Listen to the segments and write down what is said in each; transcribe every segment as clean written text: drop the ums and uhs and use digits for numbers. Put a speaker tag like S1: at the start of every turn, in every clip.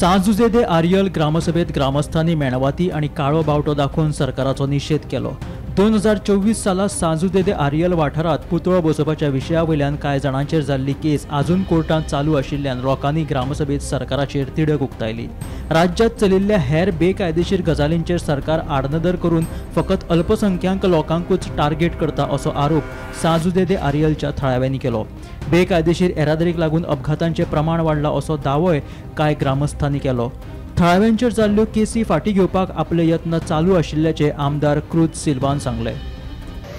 S1: सां जुझे दे आरियल ग्रामसभेत ग्रामस्थांनी मेणवाती आनी काळो बावटो दाखोवन सरकाराचो निशेध केलो. 2024 साला सां जुझे दे आरियल वाठारांत पुतळो बसोवपाच्या विशया वयल्यान कांय जाणांचेर जाल्ली केस आजून कोर्टांत चालू आशिल्ल्यान लोकांनी ग्रामसभेत सरकाराचेर तिडक उक्तायली. राज्यांत चलिल्ल्या हेर बेकायदेशीर गजालींचेर सरकार आडनदर करून फकत अल्पसंख्याक लोकांकूच टार्गेट करता असो आरोप सां जुझे दे आरियलच्या थळाव्यांनी केलो. बेकायदेशीर येरादारीक लागून अपघातांचें प्रमाण वाडलां असो दावोय कांय ग्रामस्थांनी केलो. थळाव्यांचेर जाल्ल्यो केसी फाटीं घेवपाक आपले यत्न चालू आशिल्ल्याचें आमदार क्रूज सिल्वान सांगलें.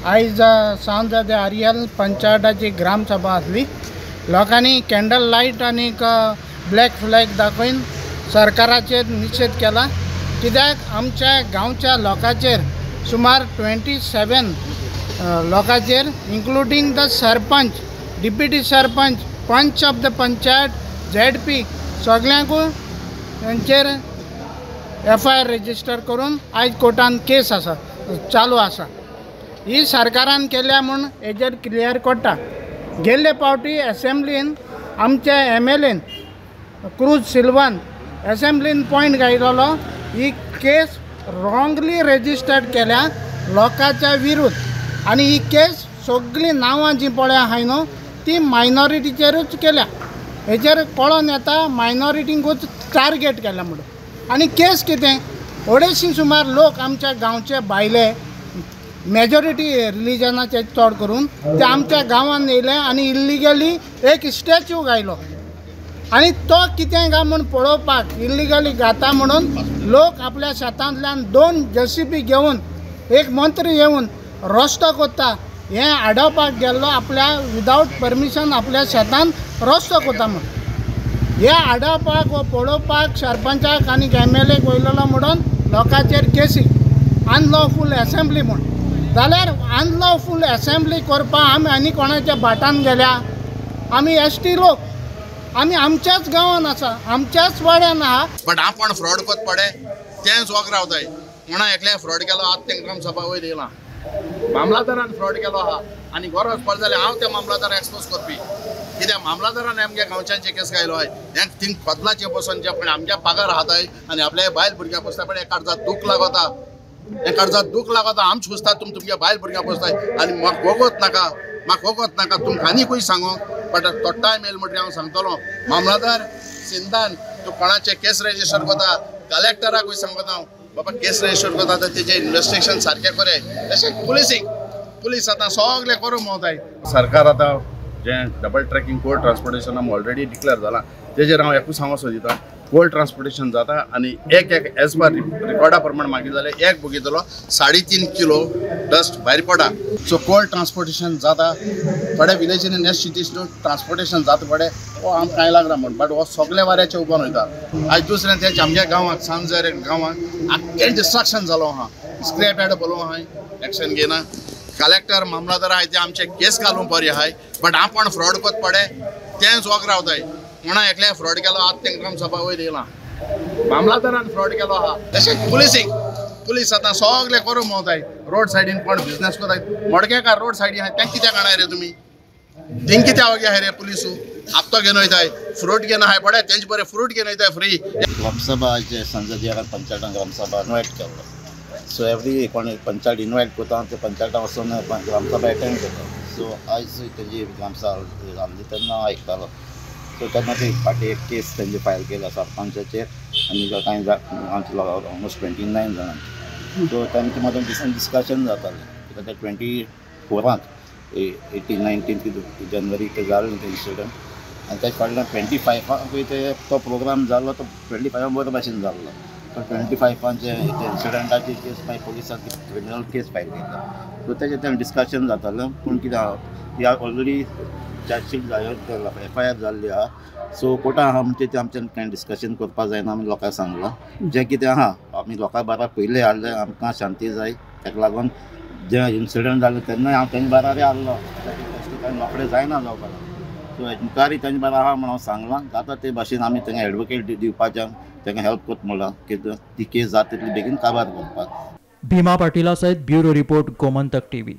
S2: आयज सां जुझे दे आरियल पंचायताची ग्रामसभा आसली. लोकांनी कॅन्डल लायट आनी ब्लॅक फ्लॅग दाखोवन सरकाराचेर निशेध केला. कित्याक आमच्या गांवच्या लोकांचेर सुमार 27 लोकांचेर including the sarpanch, deputy sarpanch, panch of the panchayat, ZP सगळ्यांकूय तांचेर FIR register करून आयज कोर्टान केस आसा, चालू आसा. ही सरकारान केल्या म्हूण हेजेर क्लियर कोट्टा. गेल्ले पावटी एसेंब्लीन आमच्या MLAन क्रूज सिल्वान एसेंब्लीन पॉयंट घायलेलो ही केस रॉंगली रजिस्टर्ड केल्या लोकांच्या विरुद्ध आनी ही केस सगळीं नांवां जीं पळय आहाय न्हू ती मायनॉरिटीचेरूच केल्या. हेजेर कळोन येता मायनॉरिटींकूच टार्गेट केल्या म्हणून. आनी केस कितें 250 सुमार लोक आमच्या गांवचे भायले मेजॉरिटी रिलिजनाचे चड करून ते आमच्या गांवांत येयले आनी इल्लिगली एक स्टॅच्यू घायलो आनी तो कितें काय म्हूण पळोवपाक इल्लिगली घाता म्हणून लोक आपल्या शेतांतल्यान 2 JCB घेवन एक मंत्री येवन रस्तो कोत्ता हें आडोवपाक गेल्लो आपल्या विदावट परमिशन आपल्या शेतांत रस्तो कोत्ता म्हूण हे आडोवपाक वो पळोवपाक सरपंचाक आनी MLAक वयलेलो म्हणून लोकांचेर केसी अनलॉफूल एसेंब्ली म्हूण. जाल्यार अनलॉफूल एसेंब्ली करपाक आमी आनी कोणाच्या भाटान गेल्या? आमी ST लोक, आमी आमच्याच गांवान आसा, आमच्याच वाड्यान आहा.
S3: बट आपण फ्रॉड कोत पडे तेंच वोग रावताय. कोणा एकल्या फ्रॉड केलो आतां तेंकां ग्रामसभा वयर येयला. मामलादारान फ्रॉड केलो आहा आनी गरज पडली जाल्यार हांव त्या मामलादाराक एक्सपोज करपी. कित्याक मामलादारान आमगे गांवच्यांचे केस घायलो आहाय. हें थिंग बदलाचें बसून जे पण आमच्या पागार आहाताय आनी आपल्या बायल भुरग्यां बसता पण एका अर्दाक दूख लागता, एका अर्दाक दूख लागता. आम सोंसता तुम तुमगे बायल भुरग्यां बसताय आनी म्हाका वगत नाका, म्हाका वगत नाका तुमकां आनीकूय सांगो. बट तो टायम येयलो म्हणटकीर हांव सांगतलो मामलादार सिंधान तूं कोणाचे केस रजिस्टर करता, कलेक्टराकूय सांगता हांव बाबा केस रजिस्टर करता तर तेजें इन्वेस्टिगेशन सारकें करे. तशें पुलिसीक, पुलीस आतां सगळें करूंक मेवताय. सरकार आतां जें डबल ट्रॅकिंग कोल ट्रान्सपोर्टेशन आमी ऑलरेडी डिक्लेअर जालां तेजेर हांव एकूच सांगूंक सोदिता, कोल ट्रान्सपोर्टेशन जाता आनी एक एक एज पर रिकॉर्डा प्रमाण मागीर जाल्यार एक बघितलो 3.5 किलो डस्ट भायर पडा. सो कोल ट्रान्सपोर्टेशन जाता थोड्या विलेजींनी नेक्स्ट सिटीज ट्रान्सपोर्टेशन जाता पडे हो आमकां कांय लागना म्हूण, बट हो सगळे वाऱ्याचे उबोन वयता. आयज दुसरें तें आमच्या गांवांत सां जुझे गांवांत आख्खें डिस्ट्रक्शन जालो आहा, स्क्रॅप यार्ड बरो आहाय, एक्शन घेयना. कलेक्टर मामलादार आहाय ते आमचे केस घालूंक बरी आहाय, बट आपण फ्रॉड कोत पडे तेंच वोग रावताय. कोणा एकल्या फ्रॉड केलो आतां तेंकां ग्रामसभा वयर येयला. मामलादारान फ्रॉड केलो आहा. तशें पुलिसीक, पुलीस आतां सगळें करूंक मेवताय. रोड सायडीन कोण बिजनेस करताय मडकेकार रोड सायडीन आहाय तेंकां कित्याक हाडाय रे तुमी? तेंकां कित्याक वगी आहाय रे पुलिसू? आपतो घेवन वयताय, फ्रूट घेवन आहाय पळय तेंचे बरें फ्रूट घेवन वयताय फ्री.
S4: ग्रामसभा जे सां जुझे पंचायतान ग्रामसभा इनवायट केल्लो. सो एवरी कोण पंचायत इनवायट करता ते पंचायतान वचून ग्रामसभा एटेंड करता. सो आयज तेजी ग्रामसभा जाल्ली तेन्ना आयकतालो. सो तेन्ना ती फाटीं एक केस तेंची फायल केल्या सरपंचाचेर आनी कांय गांवचे लोक ऑलमोस्ट 29 जाणांचे. सो तांचे मदीं डिस्कशन जातालें. कित्याक ते 24 18 19 जनवरी ते जालें तें इन्सिडंट आनी तेच्या फाटल्यान 25 ते तो प्रोग्राम जालो तो 25 बरे भाशेन जाल्लो. तो 25 जे इन्सिडंटाची केस मागीर पुलिसान क्रिमिनल केस फायल केला. सो तेजें तें डिस्कशन जातालें. पूण कितें आहा ऑलरेडी चार्जशीट जाय, FIR जाल्ली आहा. सो कोर्टान आहा म्हणजे तें आमच्यान कांय डिस्कशन करपाक जायना. आमी लोकांक सांगलां जें कितें आहा आमी लोकां बारा पयलें हाडलें, आमकां शांती जाय. ताका लागून जें इन्सिडंट जालें तेन्नाय हांव तेंचे बारारय आहलो, तशें कांय रोखडें जायना जावपाक. सो मुखारय तेंचे बारा आहा म्हूण हांव सांगलां. जाता ते भाशेन आमी तांकां एडवोकेट दिवपाचें, तांकां हेल्प करता म्हणलां की ती केस जाता तितली बेगीन काबार करपाक.
S1: भीमा पाटिला सयत ब्युरो रिपोर्ट, गोमंतक टीव्ही.